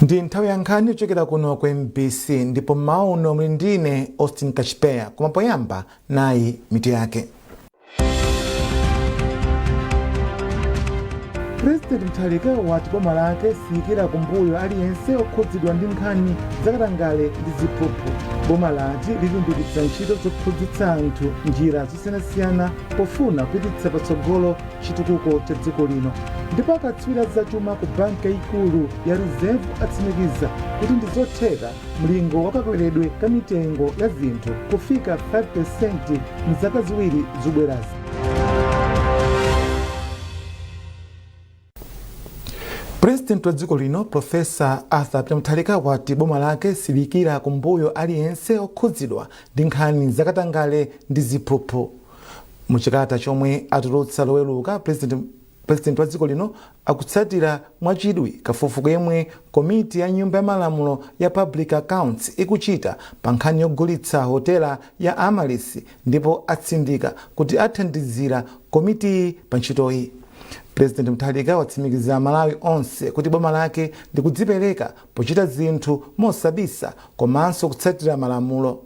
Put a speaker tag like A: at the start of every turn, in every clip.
A: Ndi nthawi ya nkhani yochokera kuno ku MBC, ndipo mmawa uno muli ndine Austin Kachipeya. Koma poyamba, nayi mitu yake. President Mutharika wati boma lake siyikira kumbuyo aliyense okhudzidwa ndi nkhani zakatangale ndi ziphuphu. Boma lati lilimbikitsa ntchito zophunzitsa anthu njira zosiyanasiyana pofuna kupititsa patsogolo chitukuko cha dziko lino. Ndipo akatswiri zachuma ku banki yayikulu ya Reserve atsimikiza kuti ndi zotheka mlingo wa kakweredwe ka mitengo ya zinthu kufika 5% mzaka 2 zobwerazi. President wa dziko lino, Profesa Arthur Peter Mutharika, wati boma lake siliyikira kumbuyo aliyense okhudzidwa ndi nkhani zakatangale ndi ziphuphu. Muchikalata chomwe atulutsa Loweruka, president wa dziko lino akutsatira mwachidwi kafukufuku yemwe komiti ya Nyumba ya Malamulo ya Public Accounts ikuchita pa nkhani yogulitsa hotela ya Amaryllis, ndipo atsindika kuti athandizira komitiyi pa ntchitoyi. President Mutharika watsimikizira Malawi onse kuti boma lake likudzipereka pochita zinthu mosabisa komanso kutsatira malamulo.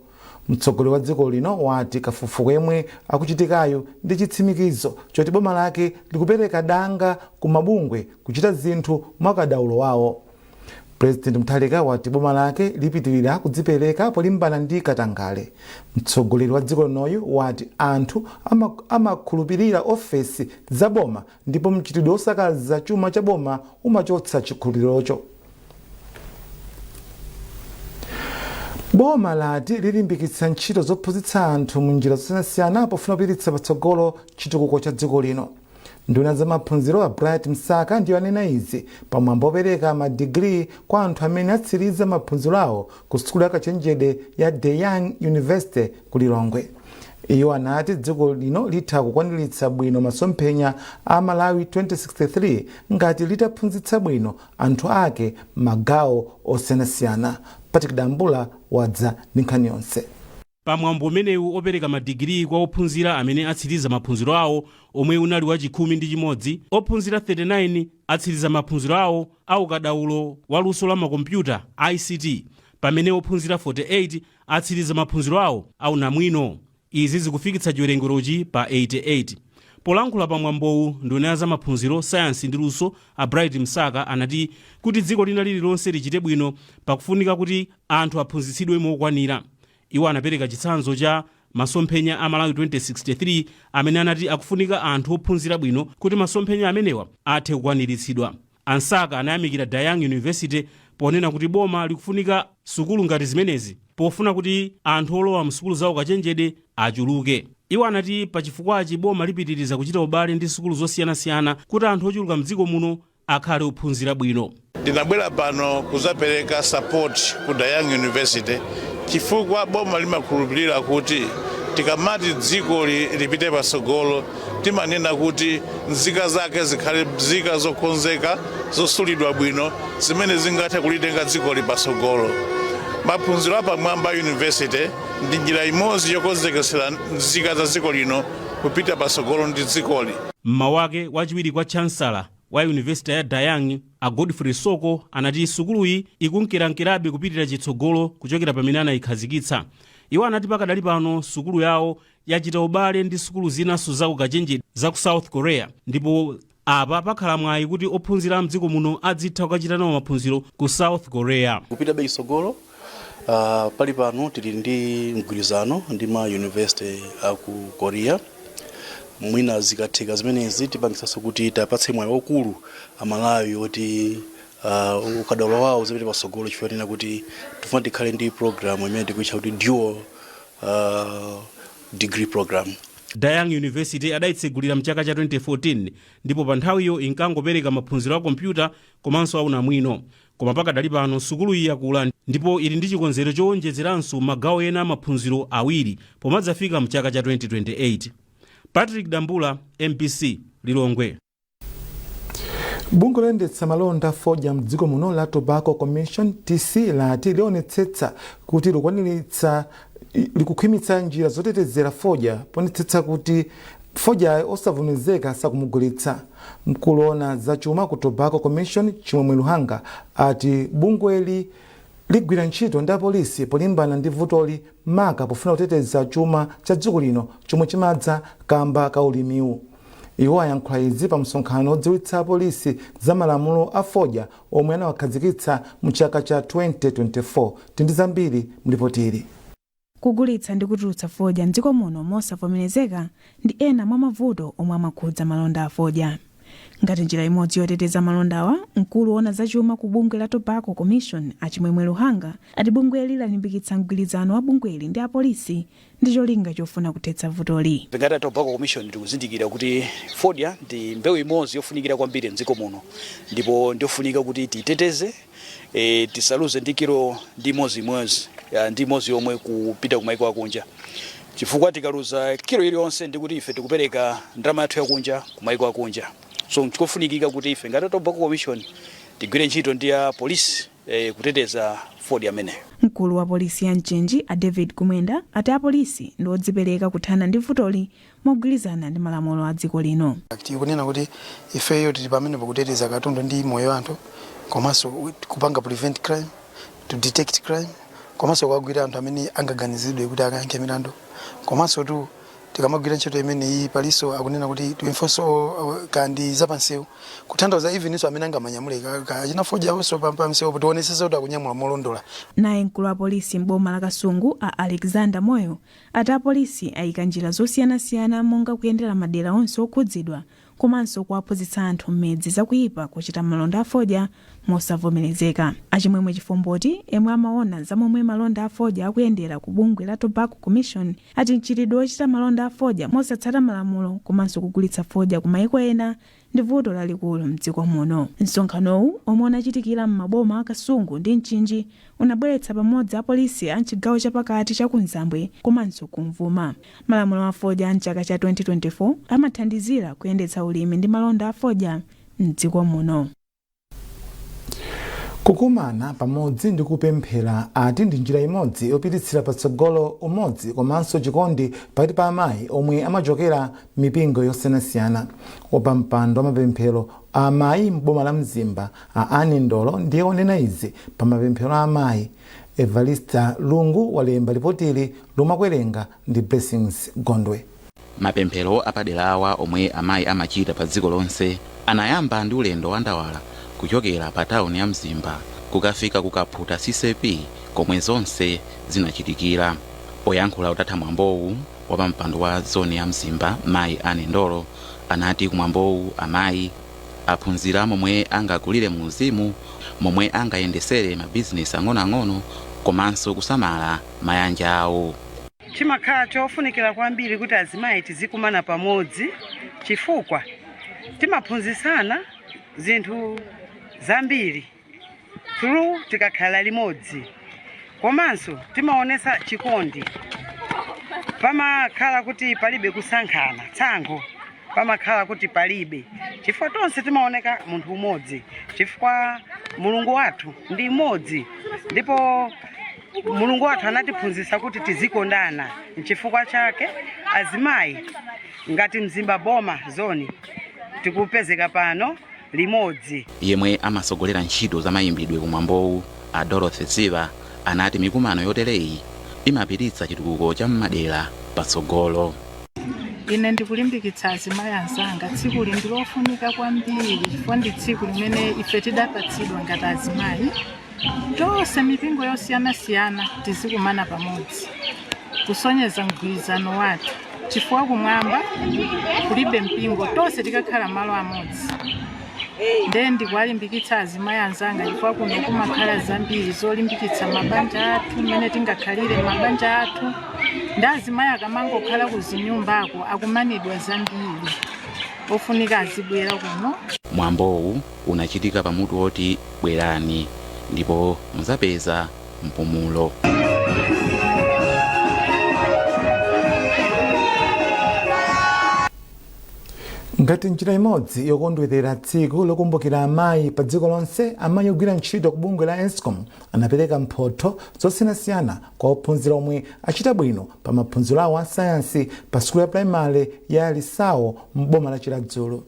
A: Mtsogoleri wa dziko lino wati kafukufuku yemwe akuchitikayo ndi chitsimikizo choti boma lake likupereka danga ku mabungwe kuchita zinthu mwakadaulo wawo. President Mutharika wati boma lake lipitirira kudzipereka polimbana ndi katangale. Mtsogoleri wa dziko linoyu wati anthu amakhulupirira ofesi za boma, ndipo mchitidwe wosakaza chuma cha boma umachotsa chikhulupirirocho. Boma lati lilimbikitsa ntchito zophunzitsa anthu mu njira zosiyanasiyana pofuna kupititsa patsogolo chitukuko cha dziko lino. Nduna za maphunziro a Bright Msaka ndiyo anena izi pamwambo opereka madigiri kwa anthu amene atsiriza maphunziro awo ku sukulu ya kachenjede ya Daeyang University ku Lilongwe. Iwo anati dziko lino litha kukwaniritsa bwino masomphenya a Malawi 2063 ngati litaphunzitsa bwino anthu ake magawo osiyanasiyana. Patrick Dambula wadza ndi nkhani yonse.
B: Pamwambo umenewu opereka madigiri kwa ophunzira amene atsiriza maphunziro awo, omwe unali wa 11, ophunzira 39 atsiriza maphunziro awo a ukadaulo wa luso la makompyuta, ICT, pamene ophunzira 48 atsiriza maphunziro awo a unamwino. Izi zikufikitsa chiwerengerochi pa 88. Polankhula pamwambowu, nduna ya zamaphunziro, sayansi ndi luso a Bright Msaka anati kuti dziko lina lililonse lichite bwino, pakufunika kuti anthu aphunzitsidwe mokwanira. Iwo anapereka chitsanzo cha masomphenya a Malawi 2063 amene anati akufunika anthu ophunzira bwino kuti masomphenya amenewa athe kukwaniritsidwa. A Msaka anayamikira Daeyang University ponena kuti boma likufunika sukulu ngati zimenezi pofuna kuti anthu olowa msukulu za ukachenjede achuluke. Iwo anati pachifukwachi boma lipitiriza kuchita ubale ndi sukulu zosiyanasiyana kuti anthu ochuluka mdziko muno akhale ophunzira bwino.
C: Ndinabwera pano kuzapereka support ku Daeyang University chifukwa boma limakhulupirira kuti tikamati dziko lipite patsogolo, timanena kuti nzika zake zikhale nzika zokonzeka, zosulidwa bwino, zimene zingathe kulitenga dzikoli patsogolo. Maphunziro apamwamba university ndi njira imodzi yokonzekesera nzika za dziko lino kupita patsogolo ndi dzikoli.
B: Mmawu ake, wachiwiri kwa chancellor wa yunivesiti ya Daeyang a Godfrey Soko anati sukuluyi ikunkerankerabe kupitira chitsogolo kuchokera pamene anayikhazikitsa. Iwo anati pakadali pano sukulu yawo yachita ubale ndi sukulu zinanso za ukachenjede za ku South Korea, ndipo apa pakhala mwayi kuti ophunzira mdziko muno adzitha kukachita nawo maphunziro ku South Korea.
D: Kupitabe chitsogolo, pali pano tili ndi mgwirizano ndi ma university aku Korea. Mwina zikatheka zimenezi, tipangisanso kuti tapatse mwayi waukulu Amalawi oti ukadaulo wawo uzipite patsogolo, chifukwa tinena kuti tifuna tikhale ndi program imene tikuitcha kuti dual degree program.
B: Daeyang University adayitsegulira mchaka cha 2014, ndipo pa nthawiyo inkangopereka maphunziro a kompyuta komanso aunamwino. Koma pakadali pano sukuluyi yakula ndipo ili ndi chikonzero chowonjezeranso magawo ena a maphunziro awiri pomadzafika mchaka cha 2028. Patrick Dambula, MBC, Lilongwe.
A: Bungwe loyendetsa malonda fodya mdziko muno la Tobacco Commission, TC, lati lionetsetsa kuti likukwaniritsa likukhwimitsa njira zotetezera fodya poonetsetsa kuti Fodyayo osavomerezeka sakumugulitsa. Mkulu woona zachuma ku Tobacco Commission, Chimwemwe Luhanga, ati bungweli ligwira ntchito ndi apolisi polimbana ndi vutoli, maka pofuna kuteteza chuma cha dziko lino chomwe chimadza kamba ka ulimiwu. Iwo ayankhula izi pa msonkhano odziwitsa apolisi za malamulo a fodya omwe anawakhazikitsa mu chaka cha 2024. Tindi zambiri mlipotili.
E: Kugulitsa ndi kutulutsa fodya mdziko muno mosavomerezeka ndi ena mwa mavuto omwe amakhudza malonda a fodya. Ngati njira imodzi yoteteza malondawa, mkulu woona zachuma ku bungwe la Tobacco Commission, Achimwemwe Luhanga, ati bungweli lalimbikitsa mgwirizano wa bungweli ndi apolisi ndi cholinga chofuna kuthetsa vutoli.
F: Ngati Tobacco Commission tikuzindikira kuti fodya ndi mbewu imodzi yofunikira kwambiri mdziko muno, ndipo ndiofunika kuti tiyiteteze, tisaluze ndi kilo ndi imodzi ndi imodzi yomwe kupita ku maiko akunja, chifukwa tikaluza kilo iliyonse ndikuti ife tikupereka ndalama yathu yakunja ku maiko akunja. So chikofunikika kuti ife ngati Tobacco Commission tigwire ntchito ndi ya polisi kuteteza fodya ameneyo.
E: Mkulu wa polisi ya Mchinji, a David Kumwenda, ati apolisi ndi odzipereka kuthana ndi vutoli mogwirizana ndi malamulo a dziko lino.
G: Tikunena kuti ifeyo tili pamene pakuteteza katundu ndi moyo wa anthu, komanso kupanga prevent crime, to detect crime, komanso kuwagwira anthu amene angaganizidwe kuti akayankhe milandu. Komanso tu tikamagwira ntchito imeneyi, palinso akunena kuti to enforce kandi zapansewu, kutanthauza even inso amene angamanyamule kachina fodya pamsewu, tionesese kuti akunyamula molondola.
E: Naye mkulu wa polisi m'boma la Kasungu, a Alexander Moyo, ati apolisi ayika njira zosiyanasiyana monga kuyendera madera onse okhudzidwa komanso kuwaphunzitsa anthu m'midzi zakuyipa kuchita malonda afodya mosavomerezeka. Achimwemwe Chifomboti, emwe amaona za momwe malonda afodya akuyendera ku bungwe la Tobacco Commission, ati mchitidwe wochita malonda afodya mosatsata malamulo komanso kugulitsa fodya ku maiko ena ndi vuto lalikulu mdziko muno. Msonkhanowu, omwe unachitikira m'maboma a Kasungu ndi Mchinji, unabweretsa pamodzi apolisi a mchigawo chapakati cha kumzambwe komanso kumvuma. Malamulo a fodya a mchaka cha 2024 amathandizira kuyendetsa ulimi ndi malonda a fodya mdziko muno.
A: Kukumana pamodzi ndi kupemphera ati ndi njira imodzi yopititsira patsogolo umodzi komanso chikondi pakati pa amayi omwe amachokera mipingo yosiyanasiyana. Wapampando wa mapemphero a amayi m'boma la Mzimba, a Ani Ndolo, ndiye onena izi pa mapemphero a amayi. Evarista Lungu walemba lipotili lomwe akuwerenga ndi Blessings Gondwe.
H: Mapemphero apaderawa omwe amayi amachita pa dziko lonse anayamba ndi ulendo wa ndawala kuchokera pa tawuni ya Mzimba kukafika ku Kaphuta CCAP komwe zonse zinachitikira. Poyankhula utatha mwambowu, wapampando wa zoni ya Mzimba, mayi Ane Ndolo, anati kumwambowu amayi aphunzira momwe angakulire mu uzimu, momwe angayendesere mabizinesi ang'onoang'ono komanso kusamala mayanja awo.
I: Chimakhala chofunikira kwambiri kuti azimayi tizikumana pamodzi, chifukwa timaphunzitsana zinthu zambiri through tikakhala limodzi, komanso timaonesa chikondi. Pamakhala kuti palibe kusankhana tsankho, pamakhala kuti palibe, chifukwa tonse timaoneka munthu umodzi, chifukwa Mulungu wathu ndi mmodzi, ndipo Mulungu wathu anatiphunzitsa kuti tizikondana. Nchifukwa chake azimayi ngati Mzimba Boma Zone tikupezeka pano limodzi.
H: Yemwe amasogolera ntchito za mayimbidwe kumwambowu, a Dorothy Ziva, anati mikumano yotereyi imapititsa chitukuko cha mmadera patsogolo.
J: Ine ndikulimbikitsa azimayi anzanga, tsikuli ndi lofunika kwambiri chifukwa ndi tsiku limene ife tidapatsidwa ngati azimayi tonse, mipingo yosiyanasiyana, tizikumana pamodzi kusonyeza mgwirizano wathu, chifukwa kumwamba kulibe mpingo, tonse tikakhala malo amodzi. Nde ndikuwalimbikitsa azimayi anzanga chifukwa kuno kumakhala zambiri zolimbikitsa mabanja athu, mmene tingakhalire mabanja athu, ndi azimayi akamangokhala kuzinyumbako akumanidwa zambiri, ofunika azibwera kuno.
H: Mwambowu unachitika pamutu woti "Bwerani ndipo muzapeza mpumulo".
A: Ngati njira imodzi yokondwerera tsiku lokumbukira amayi pa dziko lonse, amayi ogwira ntchito ku bungwe la ESCOM anapereka mphotho zosiyanasiyana kwa ophunzira omwe achita bwino pa maphunziro awo a sayansi pa sukulu ya primary ya Lisawo m'boma la Chiradzulu.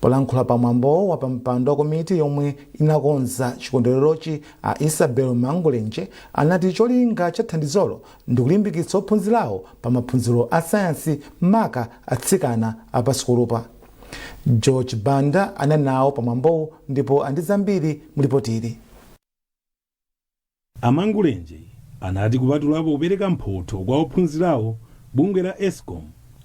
A: Polankhula pamwambowo, wapampando wa komiti yomwe inakonza chikondwererochi, a Isabel Mangulenje, anati cholinga cha thandizolo ndikulimbikitsa ophunzirawo pa maphunziro a sayansi, maka atsikana apasukulupa. George Banda anali nawo pamwambowu ndipo andi zambiri mulipotili.
B: Amangulenje anati kupatulapo kupereka mphotho kwa ophunzirawo, bungwe la ESCOM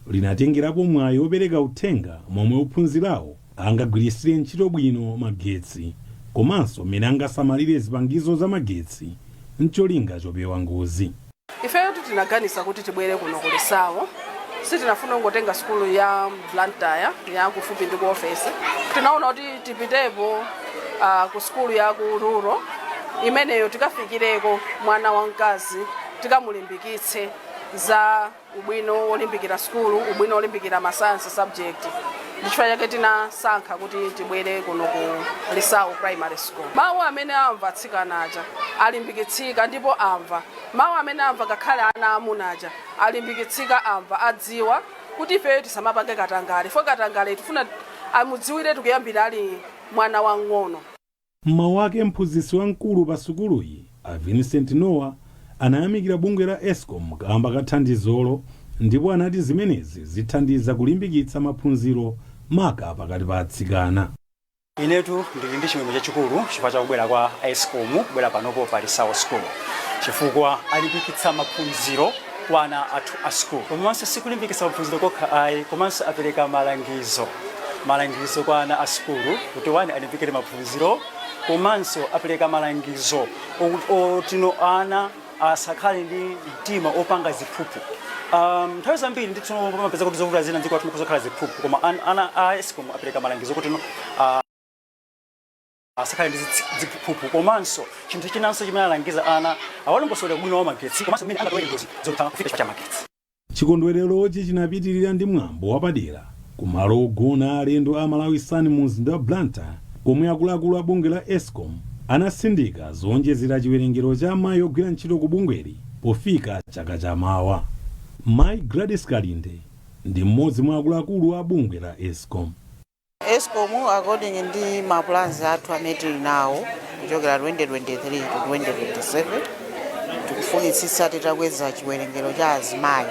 B: linatengerapo mwayi wopereka uthenga momwe ophunzirawo angagwiritsire ntchito bwino magetsi komanso mmene angasamalire zipangizo za magetsi mcholinga chopewa ngozi.
K: Ifeyo tinaganiza kuti tibwere kuno ku Lisawo. Sitinafuna kungotenga sukulu ya Blantyre ya kufupi ndi ku ofesi. Tinaona kuti tipitepo ku sukulu ya ku rural imeneyo, tikafikireko mwana wamkazi, tikamulimbikitse za ubwino wolimbikira sukulu, ubwino wolimbikira ma science subject. Ndichifukwa chake tinasankha kuti tibwere kuno ku Lisawo Primary School. Mawu amene amva atsikana aja alimbikitsika, ndipo amva mawu amene amva ngakhale ana amuna aja alimbikitsika, amva, adziwa kuti ifeyo tisamapange katangale fo katangale tifuna amudziwire tikuyambira ali mwana wang'ono.
B: Mmawu ake, mphunzitsi wamkulu pa sukuluyi, a Vincent Noah, anayamikira bungwe la ESCOM kamba ka thandizolo ndipo anati zimenezi zithandiza kulimbikitsa maphunziro, maka pakati pa atsikana.
L: Inetu ndili ndi chimwemwe chachikulu chifukwa chakubwera kwa ESCOM, kubwera panopo pa Lisawo School, chifukwa alimbikitsa maphunziro kwa ana athu a school. Komanso sikulimbikitsa maphunziro kokha ayi, komanso apereka malangizo kwa ana a sukulu kuti wani alimbikire maphunziro, komanso apereka malangizo otino ana asakhale ndi mtima opanga ziphuphu. Nthawi zambiri ndithu pamapeza kuti zovuta zina dziko athu kuzokhala ziphuphu, koma ana a ESCOM apereka malangizo kuti no asakhale ndi ziphuphu. Komanso chinthu chinanso chimene alangiza ana, awalongosolera ubwino wa magetsi komanso mmene angapewere ngozi zotha kufika chifukwa cha magetsi.
B: Chikondwererochi chinapitirira ndi mwambo wapadera kumalo ogona alendo a Malawi Sun mu mzinda wa Blantyre, komwe akuluakulu a bungwe la ESCOM anasindika zowonjezera chiwerengero cha amayi ogwira ntchito ku bungweli pofika chaka chamawa. Mayi Gladys Kalinde ndi mmodzi mwa akuluakulu a bungwe la ESCOM.
M: ESCOM, according ndi ma plans athu amene tili nawo kuchokera 2023 to 2027, tikufunitsitsa titakweza chiwerengero cha azimayi,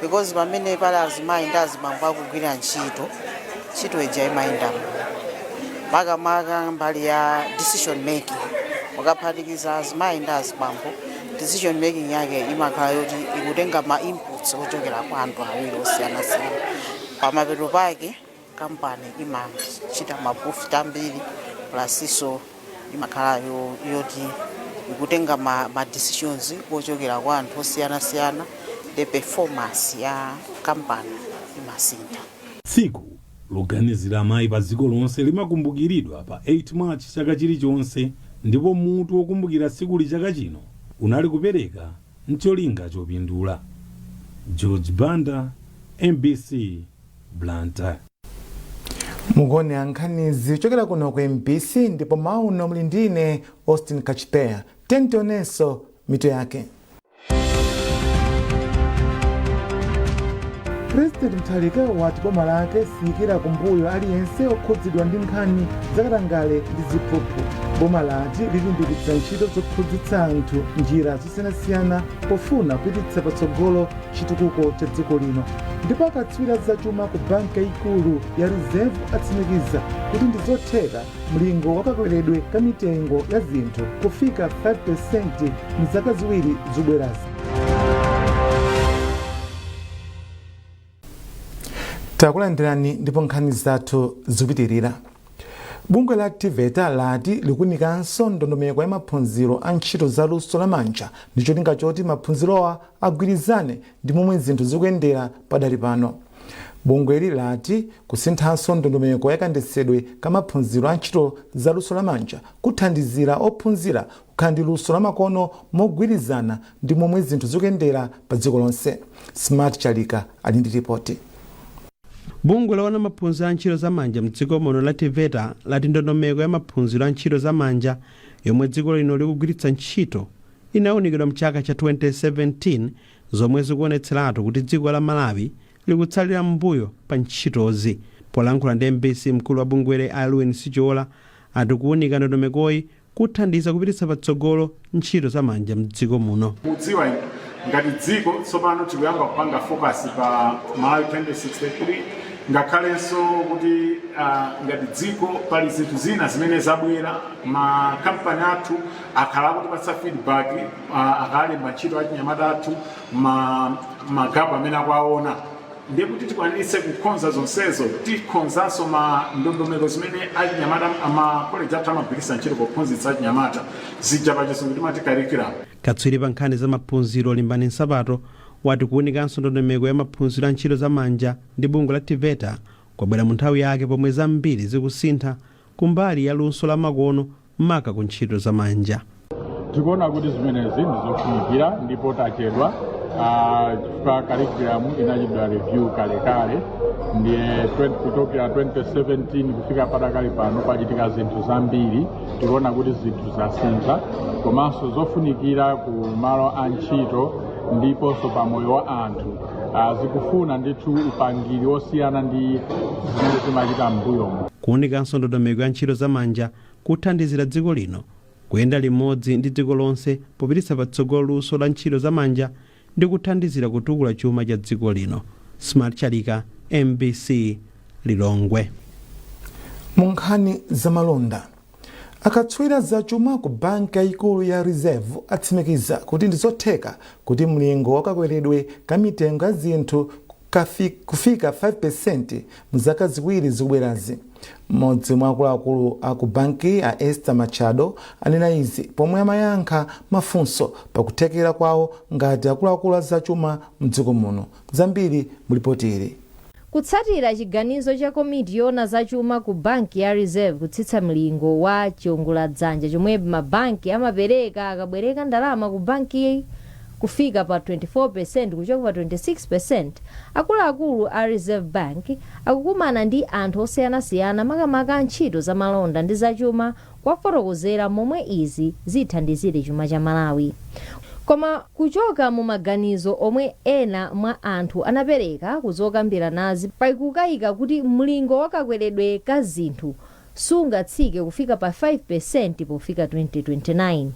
M: because pamene pali azimayi ndi azibambo akugwira ntchito, ntchito ija imayenda bwino, makamaka mbali ya decision making. Mukaphatikiza azimayi ndi azibambo, decision making yake imakhala yoti ikutenga ma inputs ochokera kwa anthu awiri osiyanasiyana. Pamapeto pake kampani imachita ma profit ambiri, plus iso imakhala yoti ikutenga ma decisions ochokera kwa anthu osiyanasiyana, the performance ya kampani imasintha.
B: Tsiku loganizira amayi pa dziko lonse limakumbukiridwa pa 8 March chaka chilichonse, ndipo mutu wokumbukira tsikuli chaka chino unali kupereka mcholinga chopindula. George Banda, MBC, Blantyre.
A: Mukuonera nkhanizi kuchokera kuno ku MBC, ndipo mauno muli ndine Austin Kachipeya. Tentionenso mitu yake. President Mutharika wati boma lake siyikira kumbuyo aliyense okhudzidwa ndi nkhani zakatangale ndi ziphuphu. Boma lati lilimbikitsa ntchito zophunzitsa anthu njira zosiyanasiyana pofuna kupititsa patsogolo chitukuko cha dziko lino. Ndipo akatswiri zachuma ku banki yayikulu ya Reserve atsimikiza kuti ndi zotheka mlingo wa kakweredwe ka mitengo ya zinthu kufika 5% mzaka 2 zikubwerazi. Takulandirani ndipo nkhani zathu zikupitirira. Bungwe la TEVETA lati likunikanso ndondomeko ya maphunziro a ntchito za luso lamanja ndi cholinga choti maphunzirowa agwirizane ndi momwe zinthu zikuyendera padali pano. Bungweli lati kusinthanso ndondomeko yakayendetsedwe ka maphunziro a ntchito za luso lamanja kuthandizira ophunzira kukhala ndi luso lamakono mogwirizana ndi momwe zinthu zikuyendera pa dziko lonse. Smart Chalika ali ndi ripoti.
N: Bungwe loona maphunziro a ntchito zamanja mdziko muno la TEVETA lati ndondomeko ya maphunziro a ntchito zamanja yomwe dziko lino likugwiritsa ntchito inawunikidwa mchaka cha 2017, zomwe zikuonetseratu kuti dziko la Malawi likutsalira mbuyo pa ntchitozi. Polankhula ndi MBC, mkulu wa bungweli Alwyn Sichiola ati kuwunika ndondomekoyi kuthandiza kupititsa patsogolo ntchito zamanja mdziko muno.
O: Mudziwa ngati dziko tsopano tikuyamba kupanga focus pa Malawi 2063, ngakhalenso kuti ngati dziko pali zinthu zina zimene zabwera. Makampani athu akhala akutipatsa feedback akalemba ntchito achinyamata athu, ma gap amene akuaona. Ndiye kuti tikwaniritse kukonza zonsezo, tikonzanso ma ndondomeko zimene achinyamata, amakoleji athu amagwiritsa ntchito pophunzitsa achinyamata, zija pachizungu timati curriculum.
N: Katswiri pa nkhani za maphunziro Limbani Nsapato wati kuwunikanso ndondomeko ya maphunziro a ntchito zamanja ndi bungwe la TEVETA kwabwera mu nthawi yake, pomwe zambiri zikusintha kumbali ya luso la makono, maka ku ntchito zamanja.
P: Tikuona kuti zimenezi ndizofunikira ndipo tachedwa, chifukwa curriculum inachitidwa review kalekale. Ndiye kuchokera 2017 kufika padakali pano pachitika zinthu zambiri. Tikuona kuti zinthu zasintha, komanso zofunikira ku malo a ntchito ndiponso pa moyo wa anthu zikufuna ndithu upangiri wosiyana ndi zimene zimachita m'mbuyomo.
N: Kuwunikanso ndondomeko ya ntchito zamanja kuthandizira dziko lino kuyenda limodzi ndi dziko lonse popititsa patsogolo luso la ntchito zamanja ndi kuthandizira kutukula chuma cha dziko lino. Smart Chalika, MBC, Lilongwe.
A: Mu nkhani zamalonda, akatswiri zachuma ku banki yayikulu ya Reserve atsimikiza kuti ndizotheka kuti mlingo wakakweredwe ka mitengo ya zinthu kufika 5% mzaka 2 zikubwerazi. Mmodzi mwa akuluakulu a ku banki, a Esther Machado, anena izi pomwe amayankha mafunso pakuthekera kwawo ngati akuluakulu a zachuma mdziko muno. Zambiri mulipoti ili.
Q: Kutsatira chiganizo cha komiti yoona zachuma ku banki ya Reserve kutsitsa mlingo wa chiwongoladzanja chomwe mabanki amapereka akabwereka ndalama ku banki kufika pa 24% kuchoka pa 26%, akuluakulu a Reserve Bank akukumana ndi anthu osiyanasiyana, makamaka a ntchito zamalonda ndi zachuma, kuwafotokozera momwe izi zithandizire chuma cha Malawi. Koma kuchoka mu maganizo omwe ena mwa anthu anapereka kuzokambiranazi, pakukayika kuti mlingo wakakweredwe ka zinthu sungatsike kufika pa 5% pofika 2029.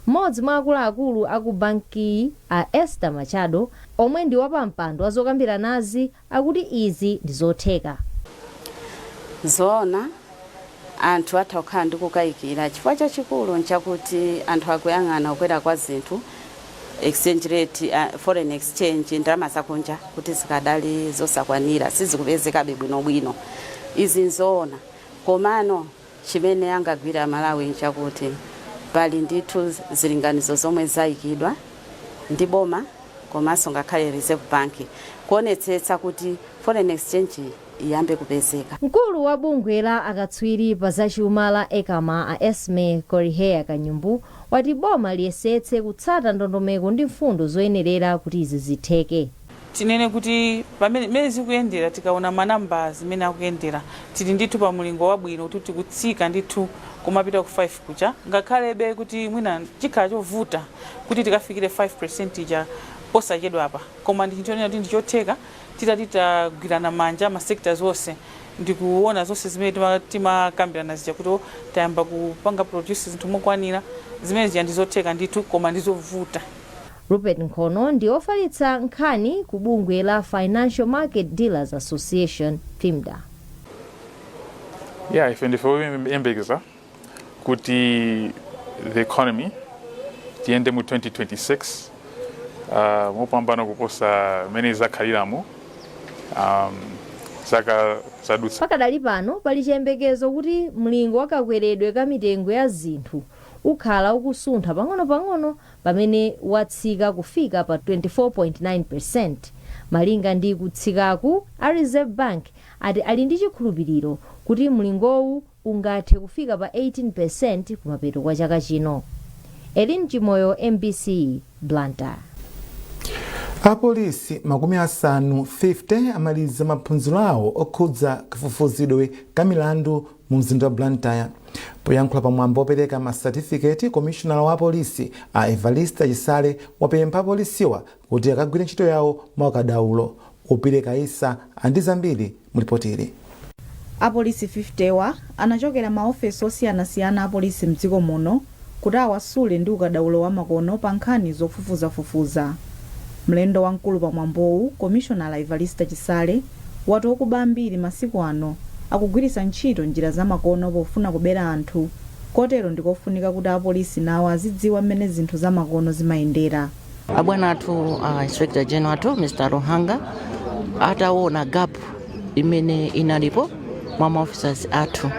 Q: Mmodzi mwa akuluakulu aku bankiyi, a Esther Machado, omwe ndi wapampando wa zokambiranazi, akuti izi ndi zotheka.
R: Zoona, anthu atha kukhala ndi kukayikira. Chifukwa chachikulu nchakuti anthu akuyang'ana kukwera kwa zinthu, exchange rate, foreign exchange, ndalama zakunja kuti zikadali zosakwanira, sizikupezekabe bwinobwino. Izi nzoona, komano chimene angagwira Malawi nchakuti pali ndithu zilinganizo zomwe zayikidwa ndi boma komanso ngakhale Reserve Bank kuonetsetsa kuti foreign exchange iyambe kupezeka.
Q: Mkulu wa bungwe la akatswiri pa zachuma la ECAMA, a Esme Koriheya Kanyumbu, wati boma liyesetse kutsata ndondomeko ndi mfundo zoyenerera kuti izi zitheke.
S: Tinene kuti pamene mmene zikuyendera, tikaona manamba zimene akuyendera, tili ndithu pa mulingo wabwino kuti tikutsika ndithu kumapita ku 5 kucha, ngakhalebe kuti mwina chikhala chovuta kuti tikafikire 5% ija posachedwa apa, koma ndi chinthu chonena kuti ndichotheka titati tagwirana manja ma sectors onse ndikuona zonse zimene timakambirana zija kuti tayamba kupanga produce zinthu mokwanira. Zimene zija ndizotheka ndithu, koma ndizovuta.
Q: Rupert Nkhono ndi ofalitsa nkhani ku bungwe la Financial Market Dealers Association, FIMDA.
T: Yeah, ife ndife oyembekeza kuti the economy tiyende mu 2026 mopambana kuposa mmene zakhaliramo zaka zadutsa.
Q: Pakadali pano pali chiyembekezo kuti mlingo wa kakweredwe ka mitengo ya zinthu ukhala ukusuntha pang'ono-pang'ono, pamene watsika kufika pa 24.9%. Malinga ndi kutsikaku, a Reserve Bank ati ali ndi chikhulupiriro kuti mlingowu ungathe kufika pa 18% kumapeto kwa chaka chino. Elin Chimoyo, MBC, Blantyre.
A: Apolisi 50 amaliza maphunziro awo okhudza kafufuzidwe ka milandu mu mzinda wa Blantyre. Poyankhula pamwambo opereka masatifiketi, komishonala wa apolisi a Evarista Chisale wapempha apolisiwa kuti akagwire ntchito yawo mwaukadaulo. Upire Isa andi zambiri mulipotili.
U: Apolisi 50 wa anachokera maofesi osiyanasiyana apolisi mdziko muno kuti awasule ndi ukadaulo wa makono pa nkhani zofufuzafufuza. Mlendo wamkulu pamwambowu, Komishonala Evarista Chisale, wati okuba ambiri masiku ano akugwiritsa ntchito njira zamakono pofuna kubera anthu, kotero ndikofunika kuti apolisi nawo azidziwa mmene zinthu zamakono zimayendera.
V: Abwana athu, Inspector General athu Mr Luhanga, ataona gap imene inalipo mwa maofficers athu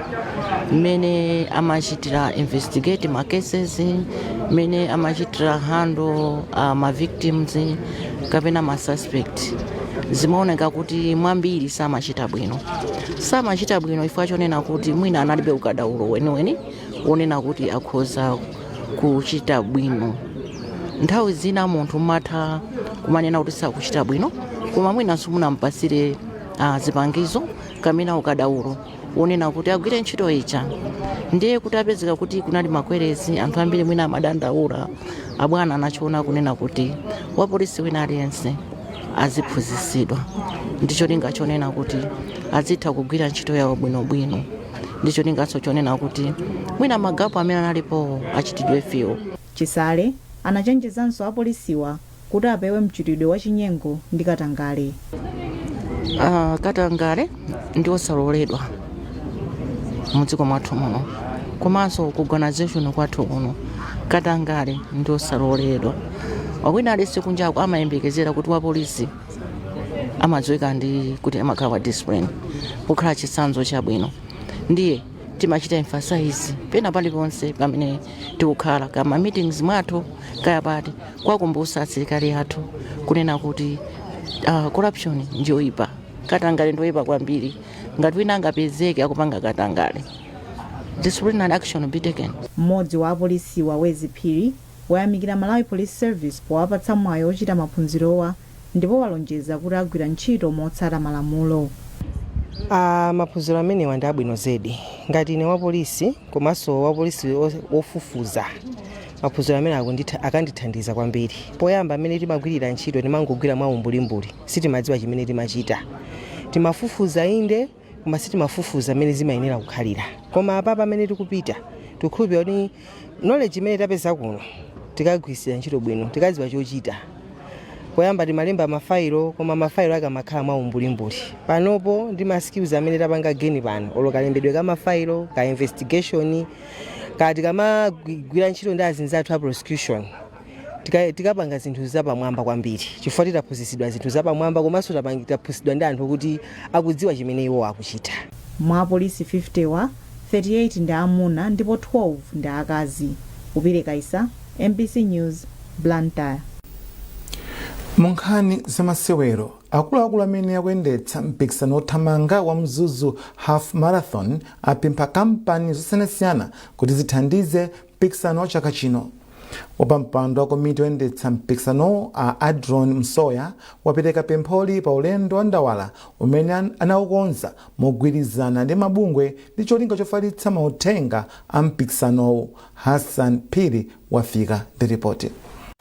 V: mmene amachitira investigate ma cases, mmene amachitira handle ma victims kapena ma suspect, zimaoneka kuti mwambiri samachita bwino. Samachita bwino chifukwa chonena kuti mwina analibe ukadaulo weniweni wonena kuti akhoza kuchita bwino. Nthawi zina munthu mmatha kumanena kuti sakuchita bwino, koma mwinanso munampasire zipangizo kamena ukadaulo wonena kuti agwire ntchito ija. Ndiye kuti apezeka kuti kunali ma queries, anthu ambiri mwina amadandaula. Abwana anachiona kunena kuti wapolisi wina aliyense aziphunzitsidwa ndi cholinga chonena kuti azitha kugwira ntchito yawo bwinobwino, ndi cholinganso chonena kuti mwina ma gap amene analipo achitidwe fill.
U: Chisale anachenjezanso apolisiwa kuti apewe mchitidwe wa chinyengo ndi katangale.
V: Katangale ndi osaloledwa mudziko mwathu muno, komanso ku organization kwathu kuno katangale ndi osaloledwa. Wina aliyense kunjako amayembekezera kuti wapolisi amadziwika ndi kuti amakhala wa discipline, kukhala chitsanzo chabwino. Ndiye timachita emphasize pena paliponse pamene tikukhala, kama meetings mwathu, kaya pati, kwakumbutsa asilikali athu kunena kuti corruption ndiyoyipa, katangale ndiyoyipa kwambiri. Ngati wina angapezeke akupanga katangale, disciplinary action will be taken.
U: Mmodzi wa apolisiwa, Wezi Phiri, wayamikira Malawi Police Service powapatsa mwayi ochita maphunzirowa ndipo walonjeza kuti agwira ntchito motsata malamulo.
W: Maphunziro amenewa ndi abwino zedi. Ngati ine wapolisi komanso wapolisi wofufuza, maphunziro amene akandithandiza kwambiri. Poyamba amene timagwirira ntchito timangogwira mwa umbulimbuli, sitimadziwa chimene timachita. Timafufuza inde, koma sitimafufuza mmene zimayenera kukhalira. Koma apapa amene tikupita, tikukhulupirira kuti knowledge imene tapeza kuno tikagwirisira ntchito bwino, tikadziwa chochita. Poyamba timalemba mafailo, koma mafailo ake amakhala mwa umbulimbuli. Panopo ndi ma skills amene tapanga gain pano, olo kalembedwe ka mafailo ka investigation, kati kamagwira ntchito ndi azinzathu a prosecution, tikapanga zinthu zapamwamba kwambiri chifukwa titaphunzitsidwa zinthu zapamwamba, komanso taphunzitsidwa ndi anthu kuti akudziwa chimene iwo akuchita.
U: Mwa apolisi 50 wa, 38 ndi amuna ndipo 12 ndi akazi. Upire Kaisa, MBC News, Blantyre.
A: Mu nkhani zamasewero, akuluakulu amene akuyendetsa mpikisano wothamanga wa Mzuzu Half Marathon apempha kampani zosiyanasiyana kuti zithandize mpikisano wa chaka chino. Wapampando wa komiti yoyendetsa mpikisanowo, a Adron Msoya, wapereka pempholi pa ulendo wa ndawala umene anawukonza mogwirizana ndi mabungwe ndi cholinga chofalitsa mauthenga a mpikisanowu. Hassan Phiri wafika ndi ripoti.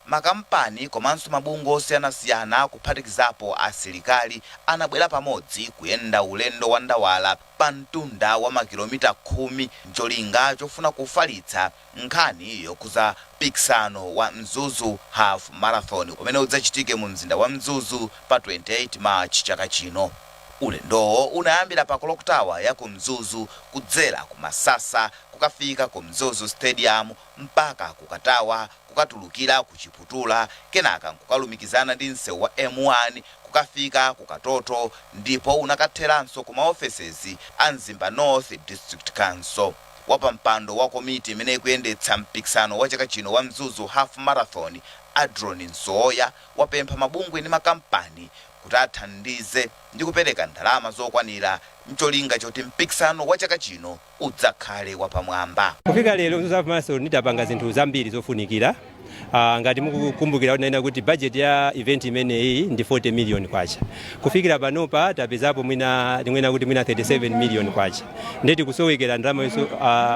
X: Makampani komanso mabungwe osiyanasiyana, kuphatikizapo asilikali, anabwera pamodzi kuyenda ulendo wa ndawala pa mtunda wa makilomita 10 ncholinga chofuna kufalitsa nkhani yokhuza mpikisano wa Mzuzu Half Marathon umene udzachitike mu mzinda wa Mzuzu pa 28 March chaka chino. Ulendowo unayambira pa Clock Tower ya ku Mzuzu, kudzera ku Masasa, kukafika ku Mzuzu Stadium, mpaka ku Katawa, kukatulukira ku Chiputula, kenaka nkukalumikizana ndi msewu wa M1 kukafika ku Katoto, ndipo unakatheranso ku maofesezi a Mzimba North District Council. Wapampando wa komiti imene ikuyendetsa mpikisano wa chaka chino wa Mzuzu Half Marathon, Adron Msoya, wapempha mabungwe ndi makampani kuti athandize ndi kupereka ndalama zokwanira ncholinga choti mpikisano wa chaka chino udzakhale wapamwamba.
Y: Kufika lero, Mzuzu Half Marathon tapanga zinthu zambiri zofunikira.
C: Ngati mukukumbukira kuti naina kuti budget ya event imeneyi ndi 40 million kwacha. Kufikira panopa tapezapo mwina tingwena kuti mwina 37 million kwacha, ndeti kusowekera ndalama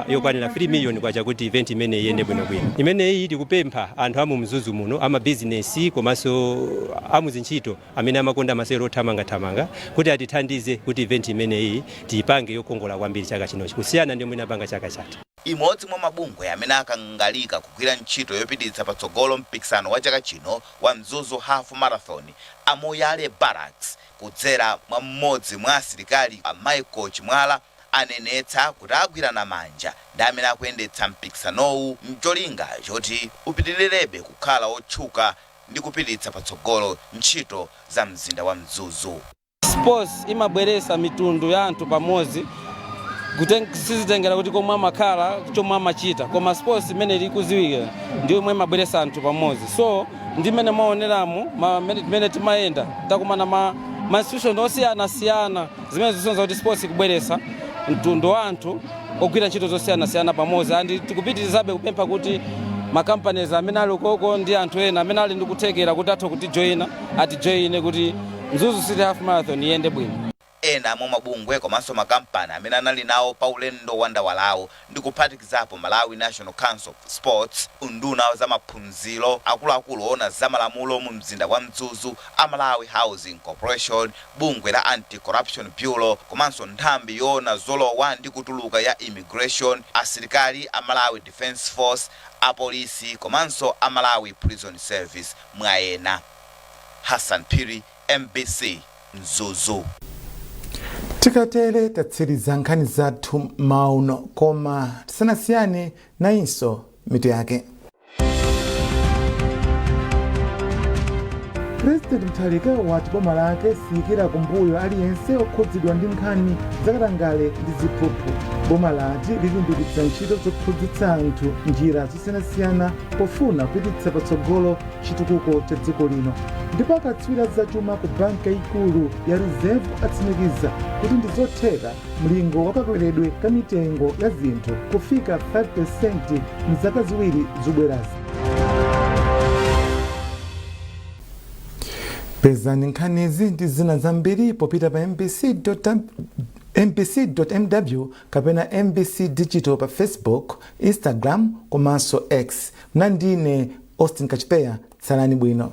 C: yokwanira 3 million kwacha kuti event imeneyi iyende bwinobwino. Imeneyi tikupempha anthu amu Mzuzu muno, amabizinesi komanso amuzintchito amene amakonda masewero othamangathamanga, kuti atithandize kuti event imeneyi tiyipange yokongola kwambiri chaka chinochi kusiyana ndi mwina panga chaka chatha.
X: Imodzi mwa mabungwe amene akangalika kugwira ntchito yopititsa patsogolo mpikisano wa chaka chino wa Mzuzu Half Marathon, a Moyale Barracks, kudzera mwa mmodzi mwa asilikali a Michael Chimwala, anenetsa kuti agwirana manja ndi amene akuyendetsa mpikisanowu mcholinga choti upitilirebe kukhala otchuka ndi kupititsa patsogolo ntchito za mzinda wa Mzuzu.
D: Sports imabweresa mitundu ya anthu pamodzi, sizitengera kuti komwe amakhala, chomwe amachita, koma sports imene ili kuziwika ndiyo imwe imabweresa anthu pamodzi. So ndi mmene mwaoneramo mmene timayenda, takumana ma institution osiyanasiyana, zimene zisonyeza kuti sports ikubweresa mtundu wa anthu ogwira ntchito zosiyanasiyana pamodzi. And tikupitirizabe kupempha kuti ma companies amene ali ukoko ndi anthu ena amene ali ndi kuthekera kuti atha kutijoyina, atijoyine kuti Mzuzu City Half Marathon iyende bwino.
X: Ena mwa mabungwe komanso makampani amene anali nawo pa ulendo wa ndawalawo ndi kuphatikizapo Malawi National Council of Sports, unduna za maphunziro, akuluakulu ona za malamulo mu mzinda wa Mzuzu, a Malawi Housing Corporation, bungwe la Anti-Corruption Bureau komanso nthambi yoona zolowa ndi kutuluka ya Immigration, asilikali a Malawi Defence Force, apolisi komanso a Malawi Prison Service, mwa ena. Hassan Phiri, MBC, Mzuzu.
A: Tikatere tatsiriza nkhani zathu mauno, koma tisanasiyane, nayinso mitu yake. President Mutharika wati boma lake siyikira kumbuyo aliyense okhudzidwa ndi nkhani zakatangale ndi ziphuphu. Boma lati lilimbikitsa ntchito zophunzitsa anthu njira zosiyanasiyana pofuna kupititsa patsogolo chitukuko cha dziko lino. Ndipo akatswiri zachuma ku banki yayikulu ya Reserve atsimikiza kuti ndi zotheka mlingo wa kakweredwe ka mitengo ya zinthu kufika 5% mzaka 2 zobwerazi. Pezani nkhanizi ndi zina zambiri popita pa mbc.mw kapena MBC Digital pa Facebook, Instagram komanso X. Mnandine Austin Kachipeya. Tsalani bwino.